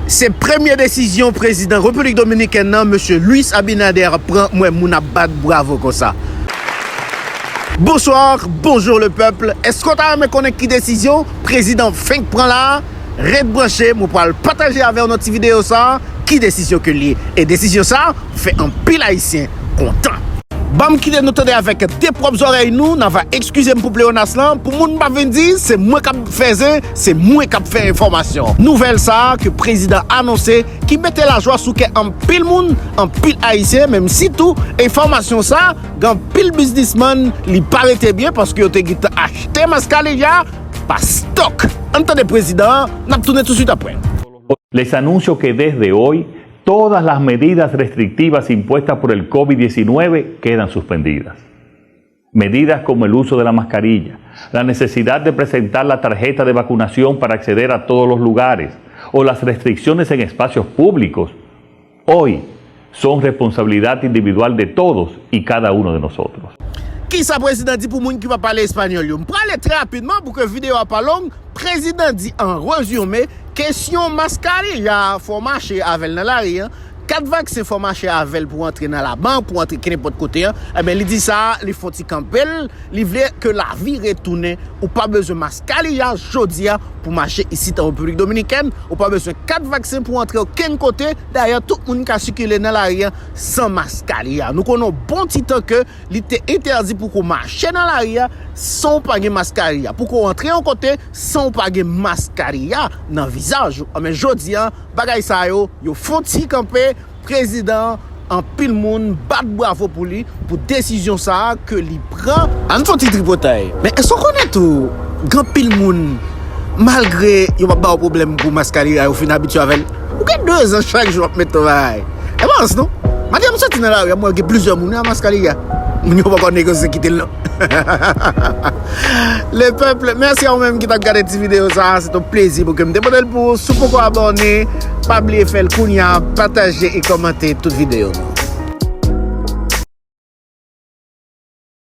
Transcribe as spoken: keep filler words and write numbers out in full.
Se premye desizyon prezidan Repiblik Dominikèn nan, mesye Luis Abinader, pran. Mwen, moun ap bat bravo konsa. Bonsoir, bonjour le peuple. Èske w ta renmen konnen ki desizyon prezidan fenk pran la? Ret branche, mwen pral pataje avè w nan ti videyo sa a ki desizyon ke l ye. E desizyon sa a fè anpil Ayisyen kontan. Ban m kite nou tande avèk de pwòp zòrèy nou, n a va eskize m pou pleonas lan, pou moun pa vin di se mwen k ap fè zen, se mwen k ap fè enfòmasyon. Nouvèl sa a ke prezidan anonse ki mete lajwa sou kè anpil moun, anpil Ayisyen, menm sitou enfòmasyon sa a, gen anpil biznismann, li pa rete byen paske yo te gentan achte mascarilla pa stòk. Ann tande prezidan an, n ap tounen touswit apre. Les anuncio que desde hoy todas las medidas restrictivas impuestas por el covid diecinueve quedan suspendidas. Medidas como el uso de la mascarilla, la necesidad de presentar la tarjeta de vacunación para acceder a todos los lugares o las restricciones en espacios públicos hoy son responsabilidad individual de todos y cada uno de nosotros. Kisa prezidan di pou moun ki pa pale espanyòl yo? M prale trè rapidman pou ke videyo a pa long. Prezidan di an rezime, kesyon mascarilla, fò w mache avè l nan lari an. Kat vaksen, fò w mache avè l pou w antre nan labank, pou w antre kenenpòt kote an. Ebyen, li di sa, li fè yon ti kanpe l, li vle ke lavi retounen. Ou pa bezwen mascarilla jodi a pou mache isit an Repiblik Dominikèn. Ou pa bezwen kat vaksen pou w antre okenn kote. Dayè, tout moun ka sikile nan lari an san mascarilla. Nou konnen yon bon ti tan ke li te entèdi pou ke w mache nan lari a san w pa gen mascarilla, pou ke w antre yon kote san w pa gen mascarilla nan vizaj ou. Anben, jodi a, bagay sa yo, yo fè yon ti kanpe. Prezidan, anpil moun bat bravo pou li, pou desizyon sa a ke li pran. Ann fè yon ti tripotay. Men èske w konnen tou, gen anpil moun, malgre yo p ap ba w pwoblèm pou mascarilla, yo fin abitye avè l. Ou gen dezan chak jou w ap mete yon bagay. E pa rans non. Maten m soti nan lari a, m wè gen plizyè moun wi a mascarilla. Moun yo poko negosye kite l non. Le peuple, mèsi a ou menm ki t ap gade ti videyo sa a. Se t yon plezi pou ke m te pote l pou ou. Si w poko abòne, pa bliye fè l kounye a, pataje e kòmante tout videyo nou.